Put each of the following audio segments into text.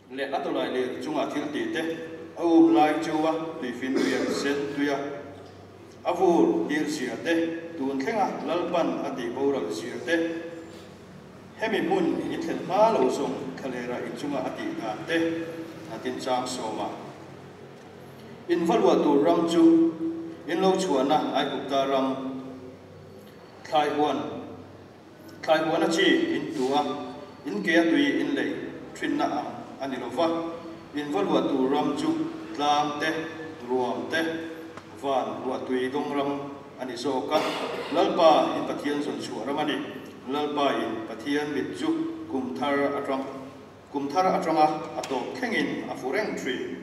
Leh a tawlai lir chunga thil tih te, a um lai chu a tuifinriat sen tuia a vur tir zia te, tun thlenga Lalpan a tih boral zia te, hemi hmun in thlen hma lo zawng thlalera in chunga a tih dan te a tin chang sawm a. In va luah tur ram chu in lo chhuahna Aigupta ram thlai huan Thlai huana chi in tu a, in ke a tui in lei thinna ang a ni lo va, in va luah tur ram chu tlang te, ruam te, van ruah tui dawng ram a ni zawk a, Lalpa in Pathian zawn chhuah ram a ni. Lalpa in Pathian mit chu kum thar atang kum thar atanga a tawp thlengin a fu reng thin.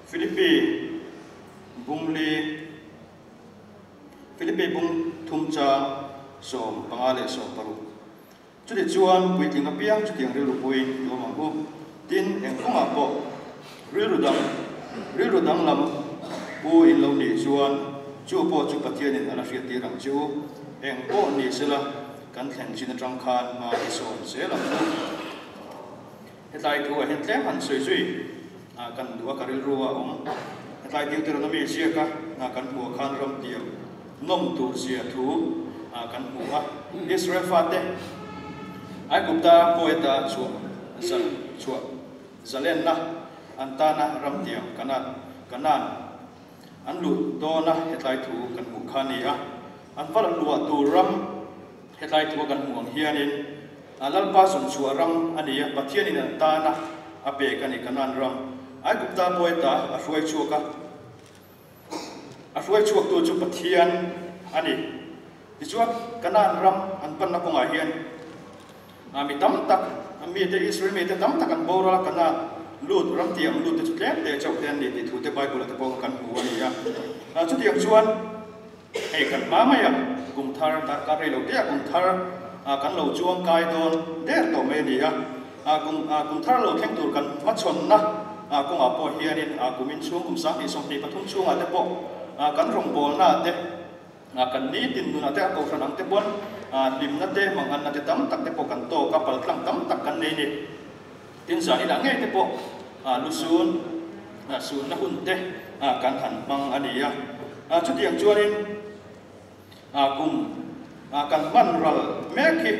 Philippi bung li Philippi bung thum chang 15 leh 16. Chuti chuan puitling apiang chutiang rilru puiin tuam ang u. Tin, eng kawngah pawh rilru dang rilru danglam pu in lo nih chuan chu pawh chu Pathianin a la hriattir ang che u. Eng pawh ni sela kan thlen chin atang khan hma i sawn zel ang u. Hetlai thu ah hian tlem han sawi zui kan duh a, ka rilru a awm. Hetlai Deuteronomy ziak a kan hmuh ah khan ram tiam nawm tur zia thu kan hmu a. Israel fate Aigupta pawita chhuah zal chhuah zalenna an tana ram tiam Kanan Kanan an luh dawna hetlai thu kan hmuh kha a ni a. An va luah tur ram Hetlai thua kan hmuh ang hianin Lalpa zawnchhuah ram a ni a, Pathianin an tana a pek a ni, Kanaan ram. Aigupta Poeta a hruai chhuak a, a hruai chhuaktu chu Pathian a ni. Tichuan, Kanaan ram an panna kawngah hian mi tam tak, mite, Israel mite tam tak an boral a, Kanaan lut, ram tiang lut te chu tlem te chauh te an ni tih thute Bible-ah te pawh kan hmu a ni a. Chutiang chuan, Hei kan hma mai a, kum thar darkar rei lo te ah kum thar kan lo chuang kai dawn der tawh mai a ni a. Kum kum thar lo thleng tur kan hmachhawnna kawngah pawh hianin kumin chhung kum 2023 chhungah te pawh kan rawngbawlna te, kan nitin nunah te a kohhran ang te pawn hlimna te, manganna te tam tak te pawh kan tawk a, paltlang tam tak kan nei ni. Tin zaninah ngei te pawh lusun sunna hun te kan han hmang a ni a. Chutiang chuanin kum kan hman ral mek hi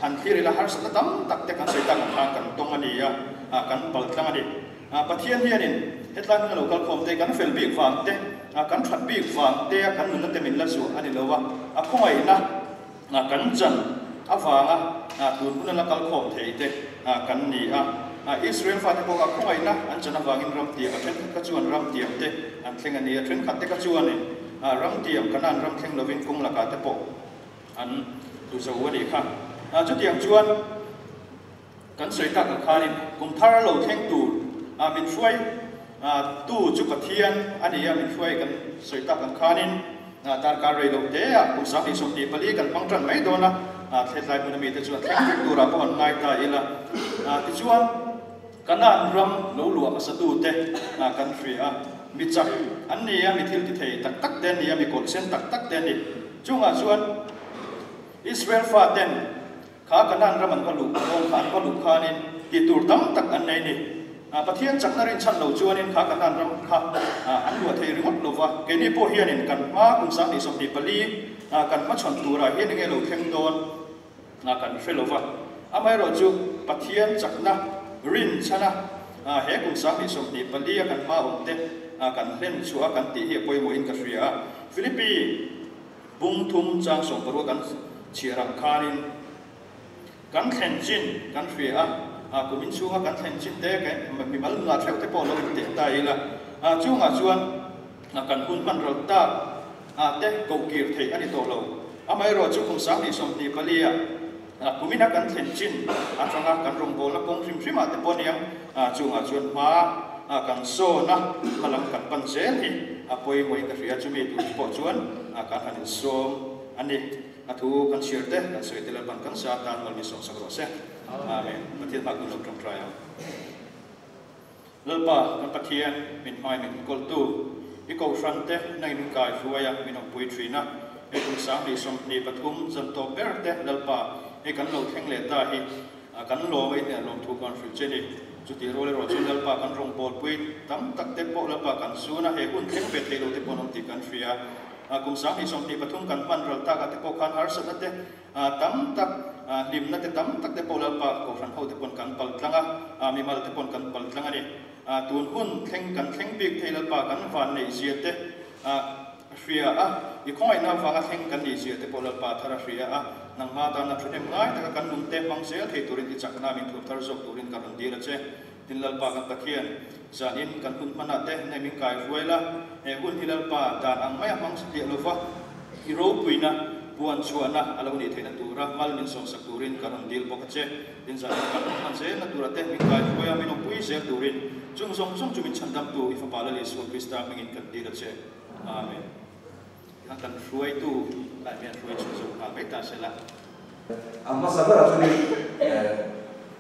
han thlir ila harsatna tam tak te kan sawi tak ang khan kan tawng a ni a, kan pal tlang a ni. Pathian hianin hetlai hmuna lo kalkhawm te kan fel bik vang te, kan that bik vang te a kan nunna te min la zuah a ni lo a, a khawngaihna kan chan avanga tun huna la kalkhawm thei te kan ni a. Israel fate pawh kha khawngaihna an chan avangin ram tiam a thenkhat kha chuan ram tiam te an thleng a ni a, thenkhat te kha chuanin ram tiam Kanaan ram thleng lovin kawng lakah te pawh an tlu zo a nih kha. Chutiang chuan kan sawi tak ang khanin kum thar lo thleng tur min hruai tu chu Pathian a ni a, min hruai kan sawi tak ang khanin Darkar rei lo te ah kum 2024 kan hmang tan mai dawn a, thletlai hmun ami te chuan thleng vek turah pawh an ngai ta ila. Tichuan, Kanaan ram lo luah hmasa tu te kan hria a, mi chak an ni a, mi thil ti thei tak tak te an ni a, mi kawlhsen tak tak te an ni. Chungah chuan Israel fa ten Kha Kanaan ram an va luh dawn kha an va luh khanin tih tur tam tak an nei ni. Pathian chakna rinchhan lo chuanin kha Kanaan ram kha an luah thei ringawt lo va. Keini pawh hianin kan hma kum 2024 kan hmachhawn turah hian enge lo thleng dawn kan hre lo va. Amaherawhchu Pathian chakna rinchhana he kum 2024 a kan hma awm te kan hlen chhuah a kan tih hi a pawimawhin ka hria a. Philippi. Bung thum chang 16 kan chhiar ang khanin kan thlen chin kan hria a, a kumin chhunga kan thlen chin te mimal nunah theuh te pawh lo inteh ta ila, chungah chuan kan hun hman ral tak te koh kir theih a ni tawh lo. Amaherawh chu kum 2024 ah kumina kan thlen chin atanga kan rawngbawlna kawng hrim hrimah te pawh aniang chungah chuan hma kan sawn a, hmalam kan pan zel hi a pawimawhin ka hria. Chumi tur pawh chuan kan han insawm a ni. A thu kan chhiar te, kan sawi te Lalpan kan sa atan mal min sawmsak rawh se. Amen. Pathian hma kun lo tawngtai ang. Lalpa kan Pathian min hmai min kawltu, i kohhran te nangin min kai hruai a, min awmpui thin a. Hei kum 2023 zan tawp ber te Lalpa hei kan lo thleng leh ta hi kan lawm a i hnen lawmthu kan hrilh che ni. Chutih rual erawh chuan Lalpa kan rawngbawlpui tam tak te pawh Lalpa kan zun a, he hun thleng ve thei lo te pawh an awm tih kan hria. Kum 2023 kan hman ral tak ah te pawh khan harsatna te tam tak, hlimna te tam tak te pawh Lalpa Kohhran ho te pawn kan pal tlang a, mimal te pawn kan pal tlang a ni. Tun hun thleng kan thleng bik thei Lalpa kan van neih zia te hria a, i khawngaihna avanga thleng kan nih zia te pawh Lalpa thar a hria a, nangma tana thuhnem ngai taka kan nun te hmang zel thei turin i chakna min thuam thar zawk turin ka rawn dil a che. Tin Lalpa kan Pathian, zanin kan hun hmanah te hnem in kai hruai la, he hun hi Lalpa dan ang maia hmang satliah lova i ropuina puan chhuahna a lo nih theihna tura mal min sawmsak turin ka rawn dil bawk a che. Tin zanin kan hun hman zelna tura te min kai hruai a, min awmpui zel turin chung zawng zawng chu min chhandamtu i Fapa Lal Isua Krista hmingin kan dil a che. Amen. Tikhan kan hruaitu lai hian hruai chhun zawk nghal mai ta sela. A hmasa berah chuanin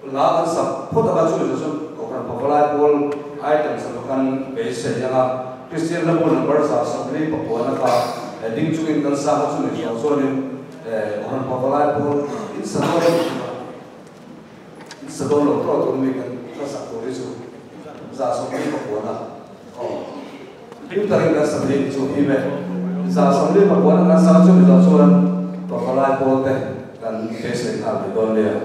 la kan sak phawt anga chumi chu chu Kohhran Pavalai Pawl item sak kha kan beisei anga Kristian Hlabu number 149 kha ding chungin kan sak a chumi zawh chuanin Kohhran Pavalai Pawl in sa dawn lo tura in sa dawn lo tura tun mi kan sak tur hi chu 149 aw. Hlim takin kan sa thei chu him e. 149 kan sa chu mizo chuan Pavalai pawl te kan beisei nghal mai dawn nia.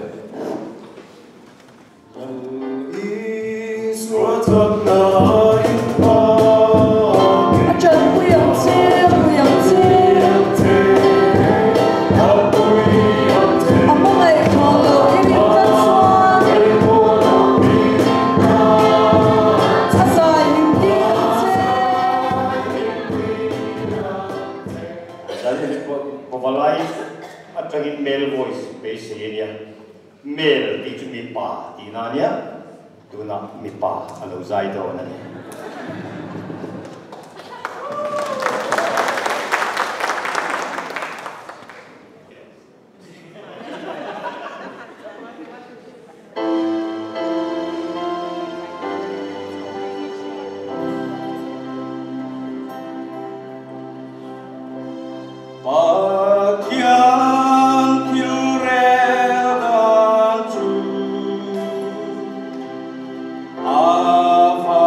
A ṭanpui ang che, a pui ang che. A hmangaih thaw lo i rin tlat chuan. A zai hlim tir ang che. Zan hi Pavalai atangin male voice beisei a nia. Male tih chu mipa tihna a nia, tunah mipa a lo zai dawn a ni. Pathian thil rel dan chu a va.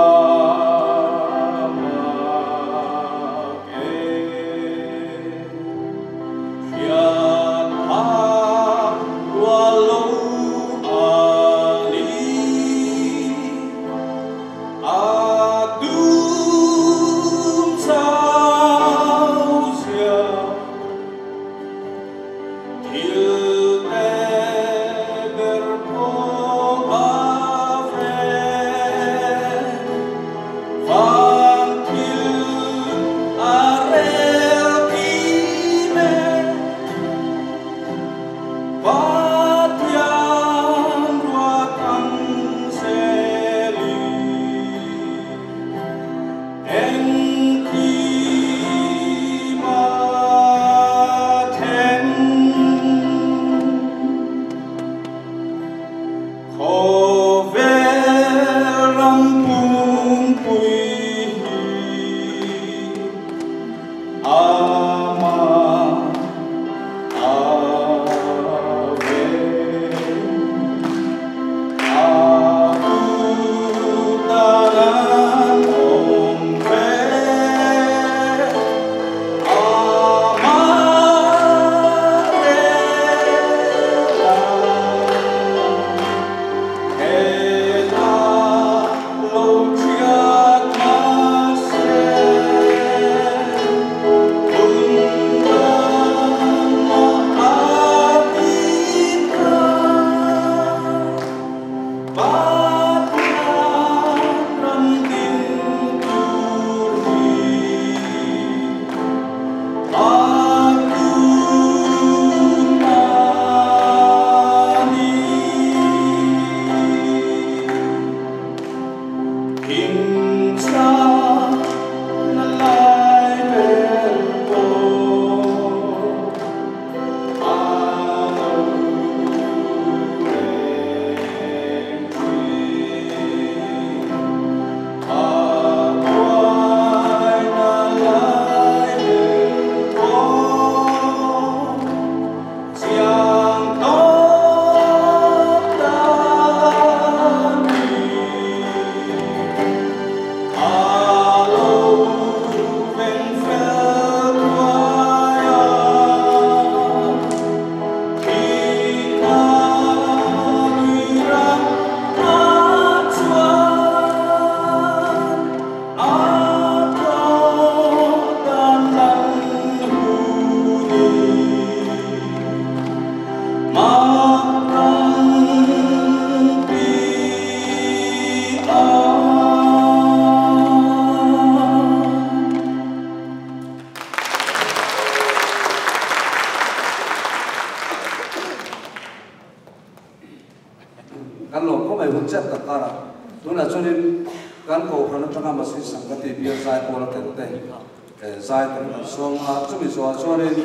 chep tak karah tunah chuanin kan kohhran atanga Masih Sangati bial zai pawl a tel te zai tur kan sawm a, chumi zawhah chuanin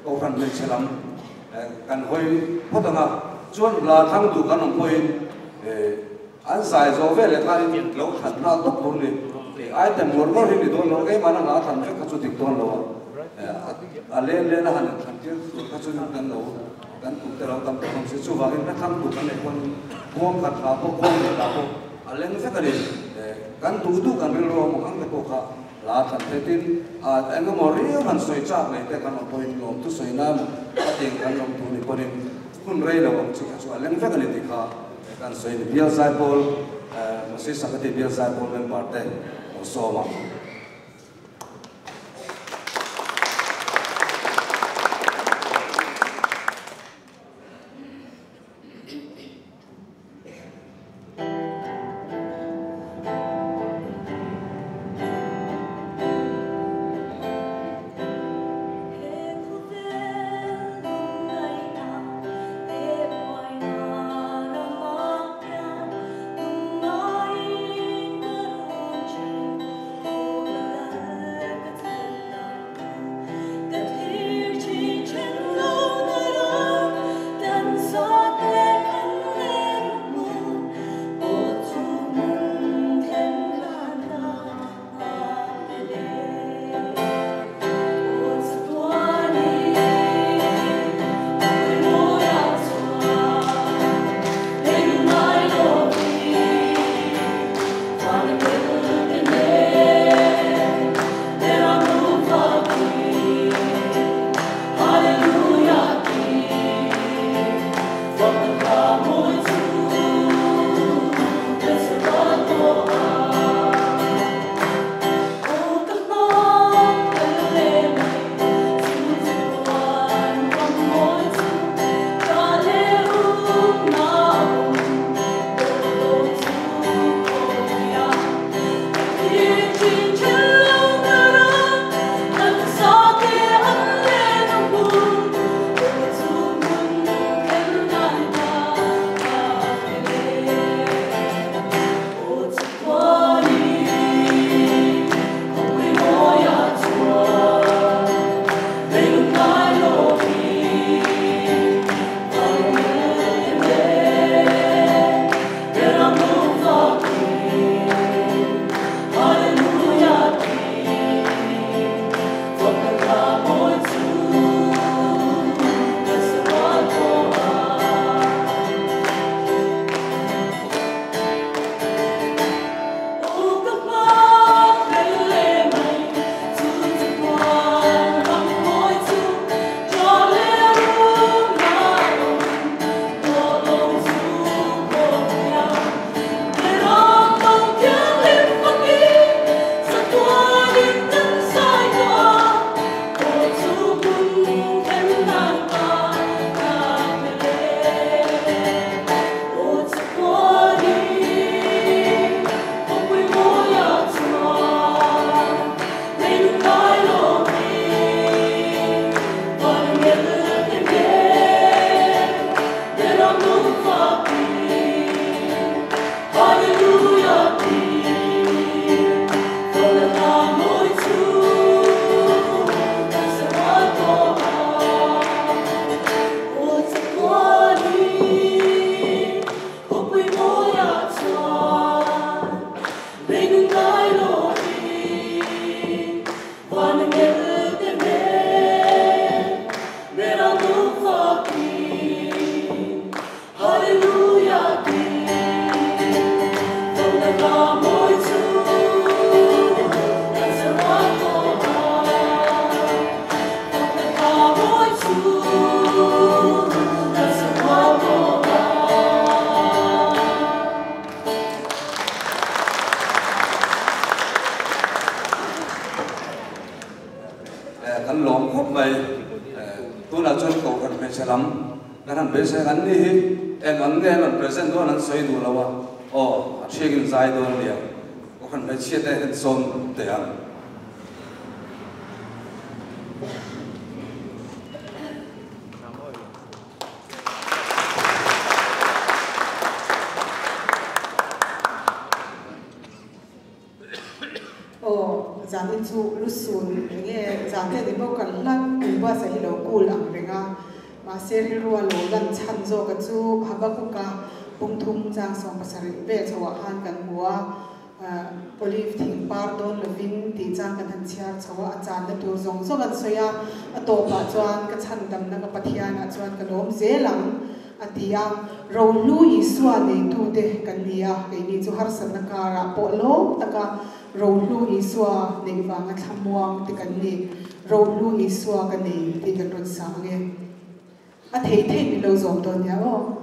kohhran hmeichhe lam kan hawi phawt ang a, chuan hla thlang duh kan awm pawhin an zai zawh veleh khanin lo thlan nghal tawp tur a ni. Item ngawr ngawr hi ni dawn lo, keimahna hla thlan vek kha chu dik dawn lo a, a len len a han inthlan tir tur kha chu kan lo kan tum te lo tam tawh hlawm si. Chuvangin hla thlang duh kan neih pawn khuang khat hla pawh khuang leh hla pawh a leng vek a ni. Kan duh duh kan rilru a mawng ang te pawh kha hla thlan theih tin eng emaw riau han sawi chak nei te kan awm pawhin lawmthu sawi na emaw a ting kan lawm tur ni pawhin hun rei lo ang chi kha chu a leng vek a ni tih kha kan sawi a ni. Bial Zaipawl Moses Sakati Bial Zaipawl member te lo sawm ang. Kan lawm khawp mai. Tunah chuan Kohhran hmeichhe lam kan han beisei ang. Anni hi eng ang nge an rawn present dawn an sawi duh lo a, aw a thiangin zai dawn a nia. Kohhran hmeichhia te en sawn teh ang. Zanin chu lusun enge zan te ni bawk kan hla Urbasa hi lo cool ang reng a, mahse rilrua lo lan chhan zawka chu Habakuka pungthum chang 70 vel chhoah khan kan hmu a, Olive thing par dawn lovin tih chang kan han chhiar chho a, a channa tur zawng zawng an sawi a, a tawpah chuan ka chhandamna ka Pathianah chuan ka lawm zel ang a ti a, Rohlu Isua neitute kan ni a, keini chu harsatna karah pawh lawm taka Rohlu Isua neih vanga thlamuang te kan ni, Rohlu Isua ka nei tih kan rawn sa ang e. A thei thei min lo zawm dawn nia aw.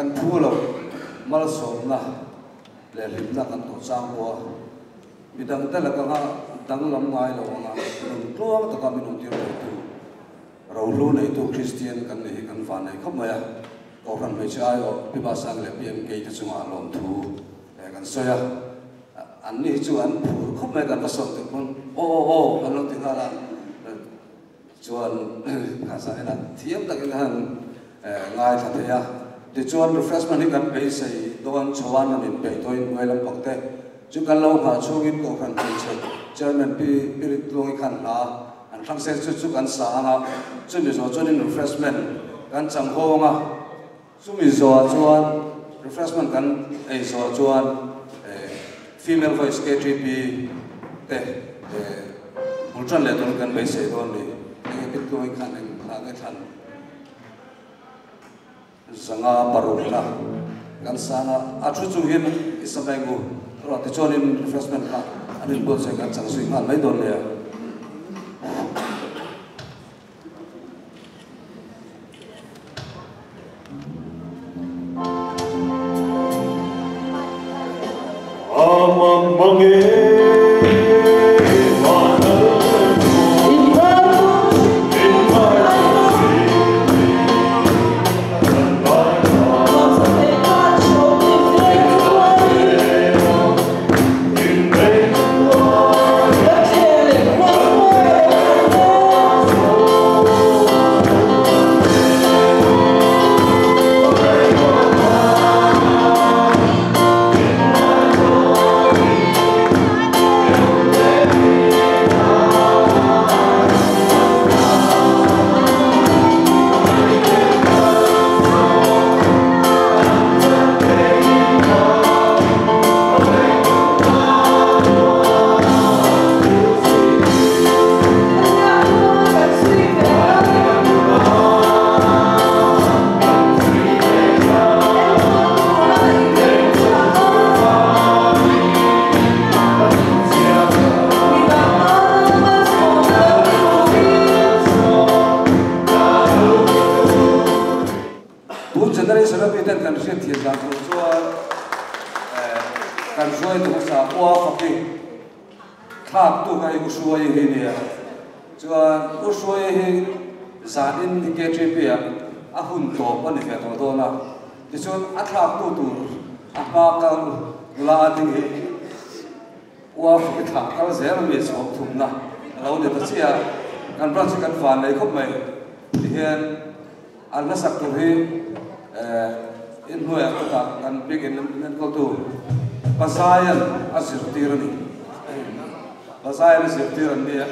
Kan phu lo malsawmna leh hlimna kan tawh chang pawh a, midang te laka danglam ngai lo anga nun tluang taka min awmtir theitu rohlu neitu Kristian kan nih hi kan van nei khawp mai a. Kohhran hmeichhe aiawh Pi Basang leh Pi MK te chungah lawmthu kan sawi a, anni hi chu an phur khawp mai kan va sawm tir pawn aw aw aw an lo ti nghal a, chuan kha enah thiam takin han ngaithla thei a. Tichuan refreshment hi kan beisei dawn chho a, nun inpeih tawhin hnuai lampang te chu kan lo nghah chhungin Kohhran hmeichhe Chairman Pi Pirit Tluangi khan hla an hrang se chu chu kan sa ang a, chumi zawh chuanin refreshment kan chang hawng a, chumi zawhah chuan refreshment kan ei zawh chuan female voice KTP te bul tan leh turin kan beisei dawn ni. Enge Pirit Tluangi khan eng hla nge thlan? Zanga parukna kan sang a, a thu chung hian i sa mai ngu erawh tichuanin refreshment kha an inbuatsaih kan chang zui nghal mai dawn nia. Tun generation a miten kan hriat thiam dan tur chuan kan hruaitu hmasa Ua Faki thlak tu kha hi U Hruaii hi nia. Chuan U Hruaii hi zanin hi KTP ah a hun tawp a ni ve tawh dawn a. Tichuan a thlak tu tur a hma kal nula a ding hi Ua Faki thlah kal zel a mi chhawm thumna a lo ni ta chiah a. Kan branch hi kan van nei khawp mai tihian. An hlasak tur hi inhnuaiah kutah kan biakinn enkawltu Pazaian a zirtir a ni. Pazaian a zirtir an ni a.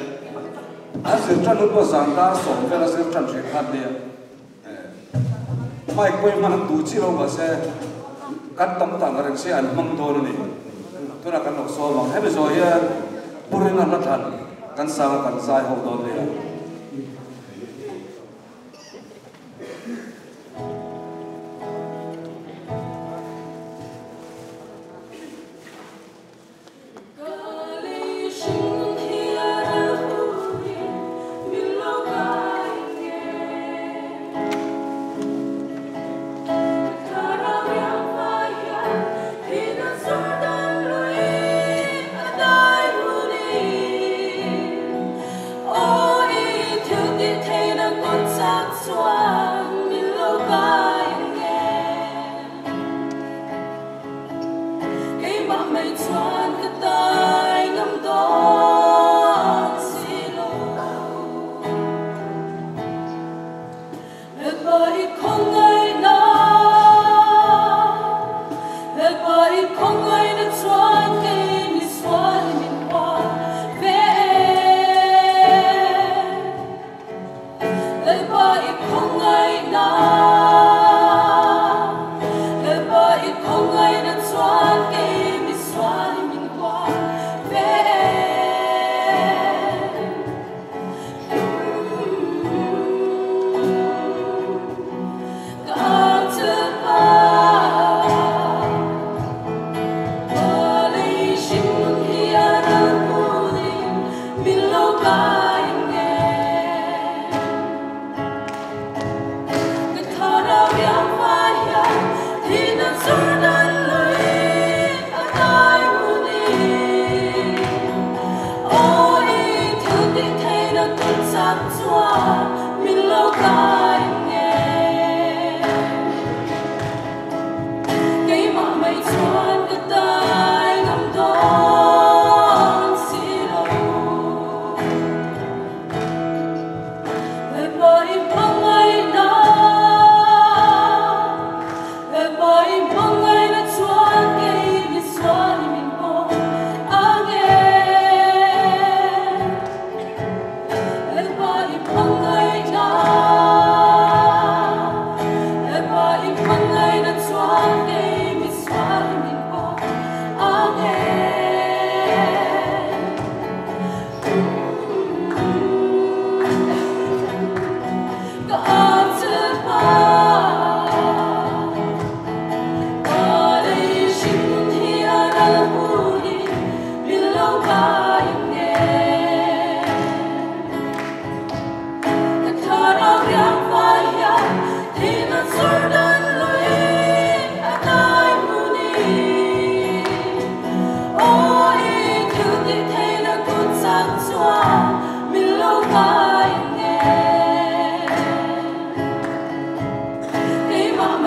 An zir tan hun pawh zan dar sawm vel a zir tan hrih kha an ni a. Mic pawh hi hman an duh chi lo mahse kan tam tak reng si an hmang dawn a ni. Tunah kan lo sawm ang. Hemi zawh hian Purin a hla thlan kan sang a kan zai ho dawn nia.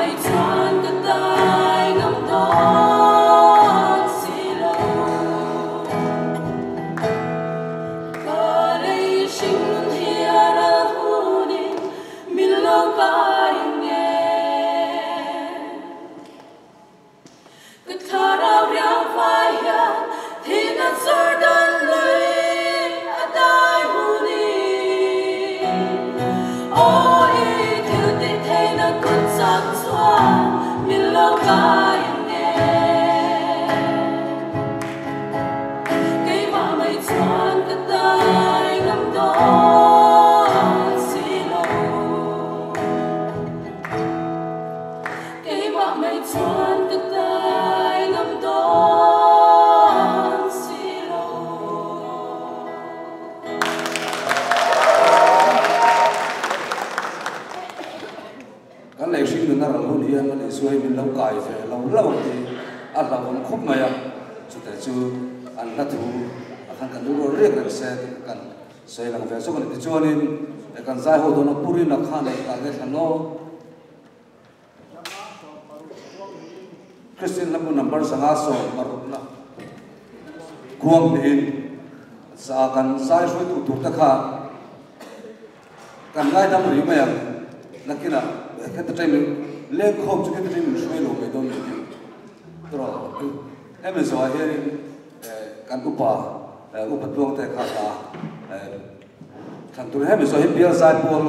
mai chuan ka tai ngam dawn si lo. Ka lei hring nun hi a ral hunin min lo kai nge. Ka thlarau riang vai hian thihna Jordan lui a dai hunin. Aw i thil tih theihna kut chak chuan min lo kai nge. Keimah mai chuan ka tai ngam dawn si lo. Keimah mai chuan ka tai ngam dawn si lo. Kan lei hring nuna ral hun hian a lei suai min lo kai ve lo lo ang tih a hlauhawm khawp mai a, chutah chu an hla thu a khan kan rilru riak reng se tih kha kan sawi lang ve zawk a ni. Tichuanin kan zai ho dawn a Purina khan a inkai nge thlan aw. Kristian hlabu number 160 na khuang hnihin za kan zai hruaitu tur te kha kan ngaidam rih mai ang. Nakinah kheta time lengkhawm chu kheta time hruai lo mai dawn ni tawh hemi zawhah hianin kan upa upa tluang te kha hla thlan tur hemi zawh hi bial zai pawl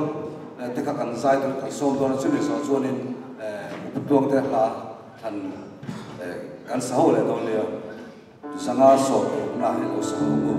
te kha kan zai tur kan sawm dawn a chumi zawh chuanin upa tluang te hla thlan kan sa ho leh dawn nia 160 na hi lo sa ho ang u.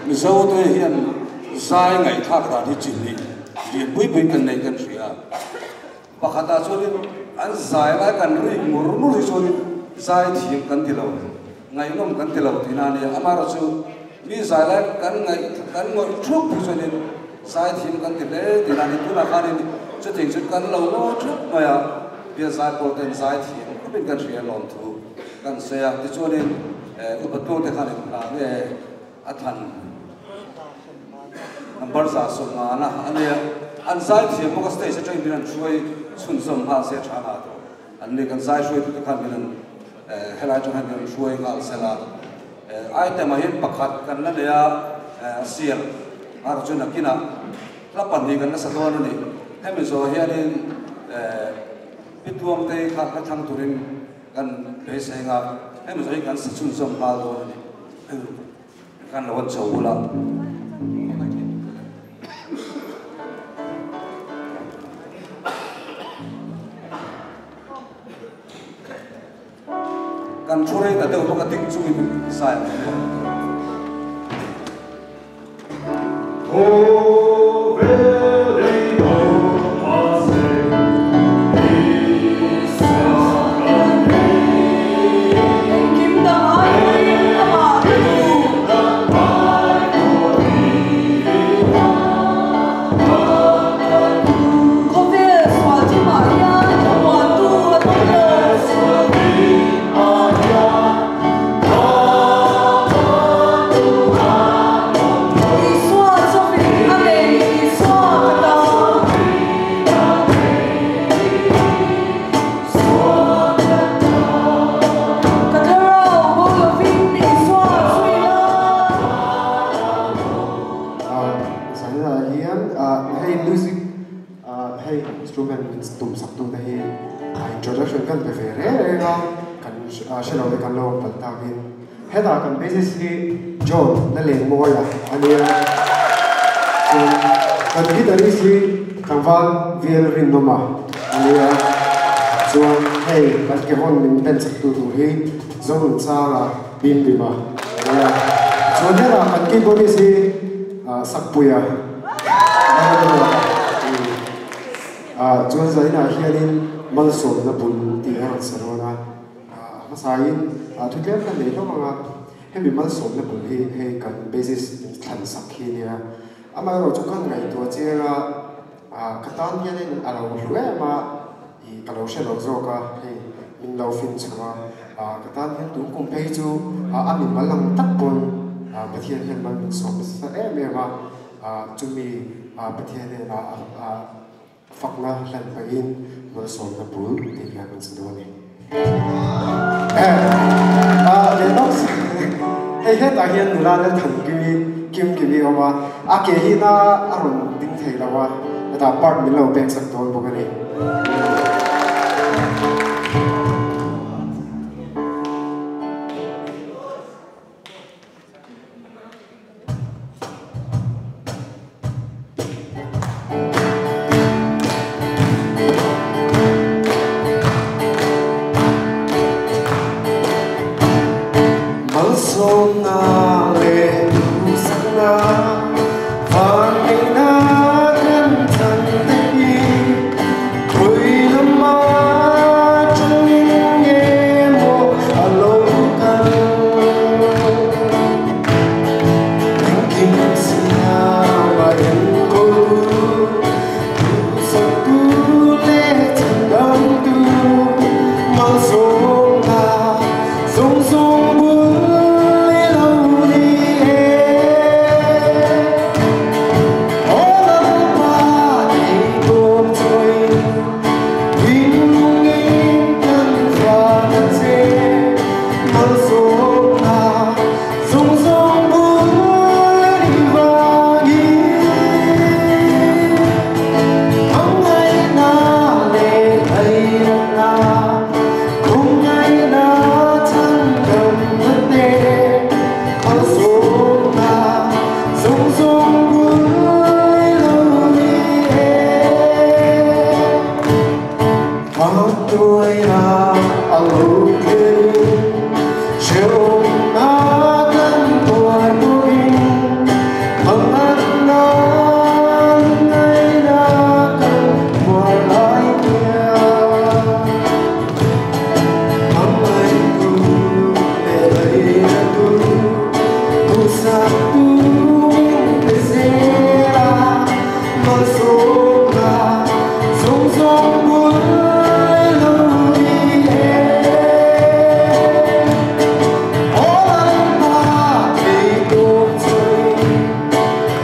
Mizote hian zai ngaihthlak dan hi chi hnih lian pui pui kan nei kan hria. Pakhatah chuanin an zai lai kan rik mur mur hi chuanin zai thiam kan ti lo, ngaihnawm kan ti lo tihna a nia. Amaherawhchu mi zai lai kan ngaih kan ngawih thup hi chuanin zai thiam kan ti hle tihna a ni. Tunah khanin chutiang chu kan lo ngawi thup mai a, bial zai pawl ten zai thiam khawpin kan hria lawmthu kan sawi a. Tichuanin upa tute khanin hna nge a than number 150 na a nia. An zai thiam bawk a, stage atangin min an hruai chhunzawm nghal se tha nghal tawh. An ni kan zai hruaitute khan min an helai atang hian min an hruai nghal sel a. Item ah hian pakhat kan la nei a, sial ar chu nakinah hla pahnih kan la sa dawn a ni. Hemi zawh hianin Pitluangte kha hla thlang turin kan beisei anga hemi zawh hi kan sa chhunzawm nghal dawn a ni. Kan lo an chho bula. Kan thu rei ta deuh bawk a ding chungin zai ang em. Hei hetah hian nula Lalthankimi, Kimkimi a awm a, a ke hi na a rawn ding thei lo a, hetah part min lo pek sak dawn bawk a ni. Malsawmna leh duhsakna vanneihna kan chan te hi khawi lama tangin nge maw a lo kal? Engkim siama enkawltu, duhsaktu leh chhandamtu, malsawmna zawng zawng bul i lo ni e. Aw Lalpa theitawp chawiin, thinlungin kan fak a che, malsawmna Zawng zawng bul ni vangin Khawngaihna leh thaihna, khawngaihna chhandamna te, Malsawmna zawng zawng bul i lo ni e. Hmangaihna a lo thleng, hrehawmna kan tuar pawhin, hmangaihna lungngaihna kan tuar lai hian. Hmangaihtu leh lainatu, duhsaktu min pe zel a, Malsawmna zawng zawng bul lo ni e. Aw Lalpa theitawp chawi,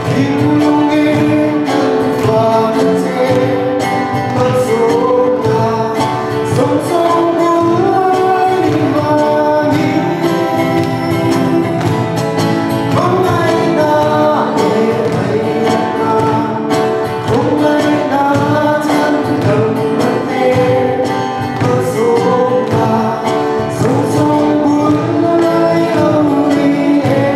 thinlungin kan fak a che. Malsawmna zawng zawng bul ni vangin. Khawngaihna leh lainatna, khawngaihna chhandamna te, malsawmna zawng zawng bul i lo ni e.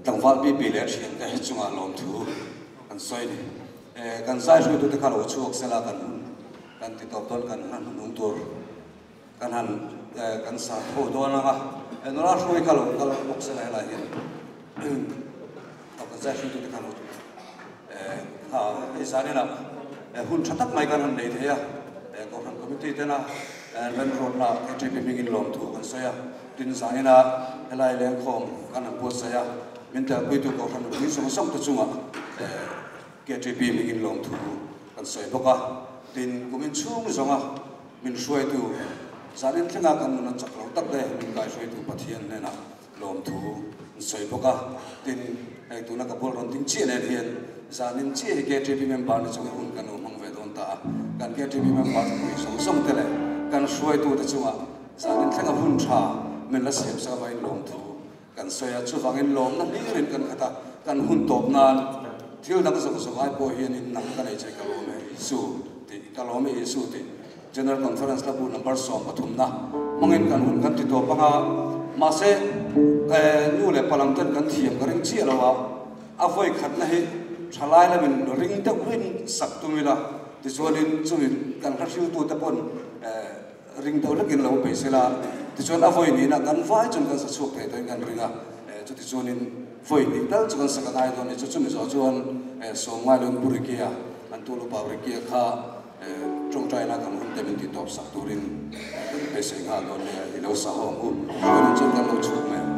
Tlangval pipi leh thiante chungah lawmthu an sawi ni. Kan zai hruaitute kha lo chhuak sela kan kan ti tawp dawn kan han hnung tur kan han kan sa tho dawn ang a. Nula hruai kha lo kal bawk sela helai hian kan zai hruaitute kha lo kha hei zaninah hun tha tak mai kan han nei thei a. Kohhran committee tena Remruatna KTP hmingin lawmthu kan sawi a, tin zanina helai lengkhawm kan han buatsaih a, min telpuitu Kohhran mipui zawng zawng te chungah KTP hmingin lawmthu kan sawi bawk a, tin kumin chhung zawnga min hruaitu zanin thlenga kan nuna chak lo tak leh min kaihruaitu Pathian hnenah lawmthu an sawi bawk a, tin hei tuna ka bul rawn ding chiah nen hian zanin chiah hi KTP member ni chungin hun kan lo hmang ve dawn ta a, kan KTP member te pui zawng zawng te leh kan hruaitu te chungah zanin thlenga hun tha min la siam sak avangin lawmthu kan sawi a, chuvangin lawmna hlirin kan khat a, kan hun tawp nan thil dang zawng zawng ai pawh hianin nang ka nei che ka lawm e Isu tih ka lawm e Isu tih General Conference la bu number 13 na hmangin kan hun kan ti tawp anga mahse nu leh palang ten kan thiam ka ring chiah lo a, a vawi khatna hi thalai lamin ring deuh rin sak tum ila tichuanin chumi kan hla hriltu te pawn ring deuh lekin lo bei sela tichuan a vawi nihna kan vai chuan kan sa chhuak thei tawhin kan ring a, chutichuanin vawi hnih tal chu kan sak a ngai dawn a ni. Chu chumi zawh chuan sawm ngai loin Pu Rikia an tu lupa Rikia kha tawngtaina kan hun te min tih tawp sak turin kan beisei nghal dawn nia i lo sa ho ang u. Chuanin chuan kan lo chhuk mai ang.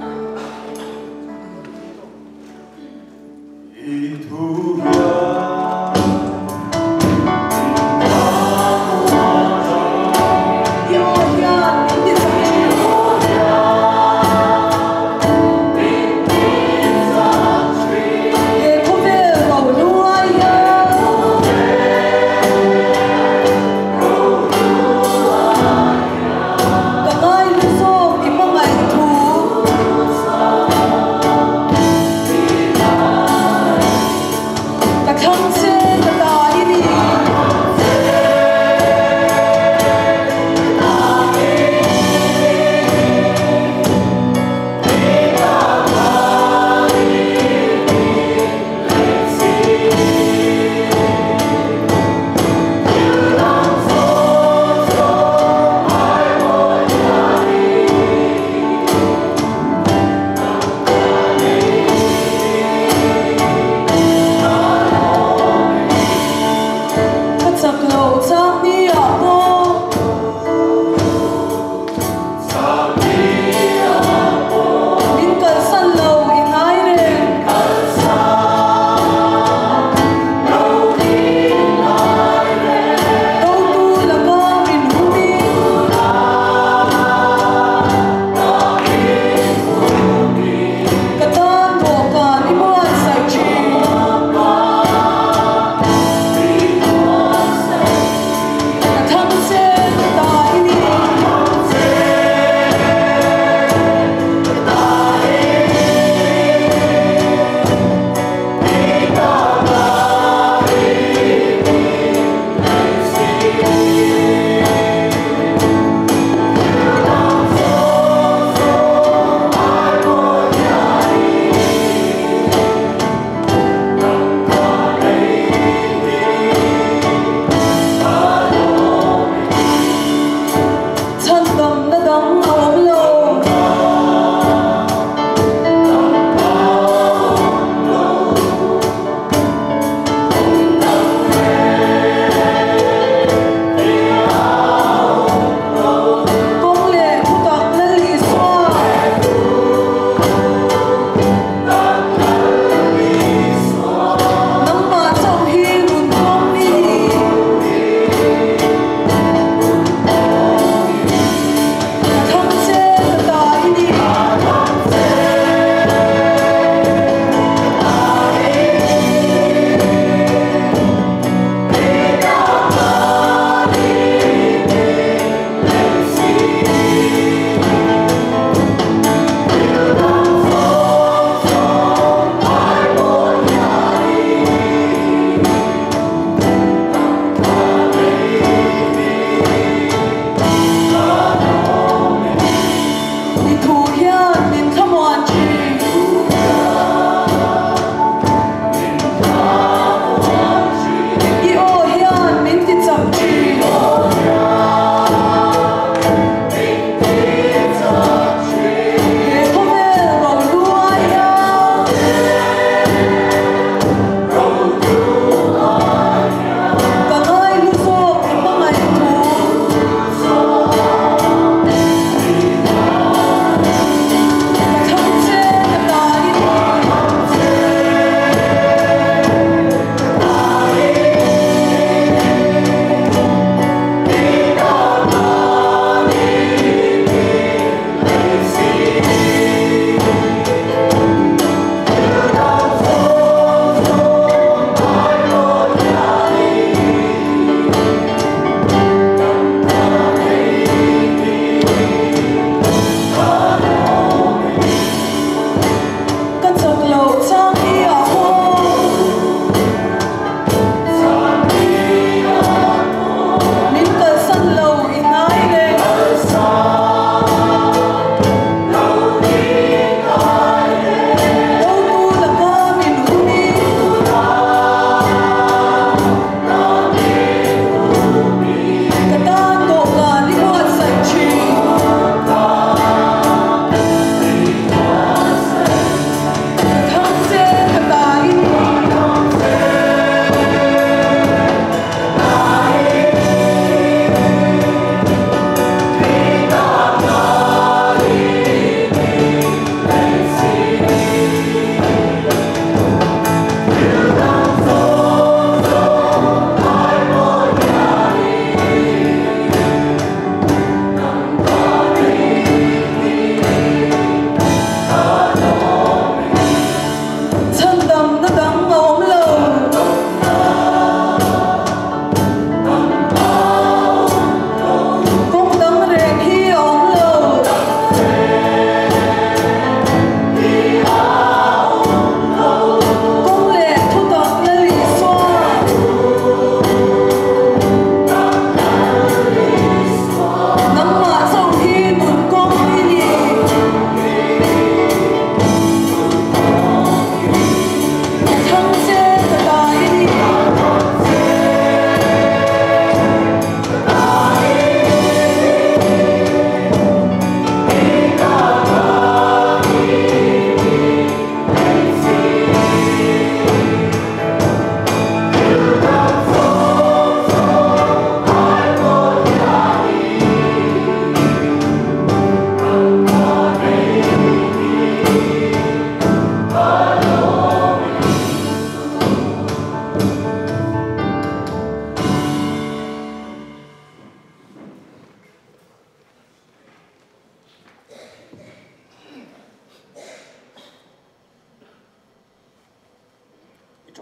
I thu hian I aw hian min ti chak thin. He khawvel ko hnuai hian. Ka ngaihlu zawk i hmangaih thu.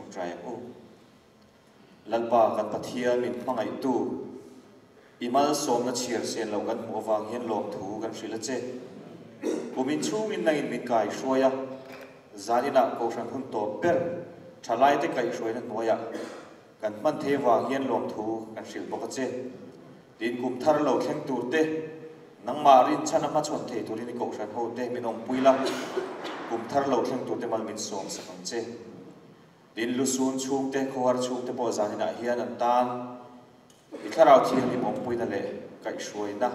Ṭawngṭai ang u. Lalpa kan Pathian min hmangaihtu, i malsawmna chhiar sen loh kan hmuh avang hian lawmthu kan hrilh a che. Kum inchhungin nangin min kaihruai a, zaninah Kohhran hun tawp ber ṭhalaite kaihhruaina hnuaiah kan hman thei avang hian lawmthu kan hrilh bawk a che. Tin, kum thar lo thleng tur te, nangmah rinchhan a hmachhawn thei turin i Kohhran ho te min awmpui la, kum thar lo thleng tur te mal min sawm sak ang che. Tin, lusun chhungte, khawhar chhungte pawh zaninah hian an tan i thlarau thianghlim awmpuina leh kaihhruaina,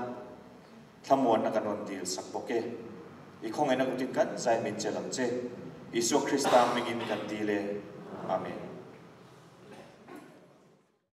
thlamuanna kan rawn dil sak bawk e. I khawngaihna kutin kan zai min chelh ang che. Isua Krista hmingin kan dil e. Amen.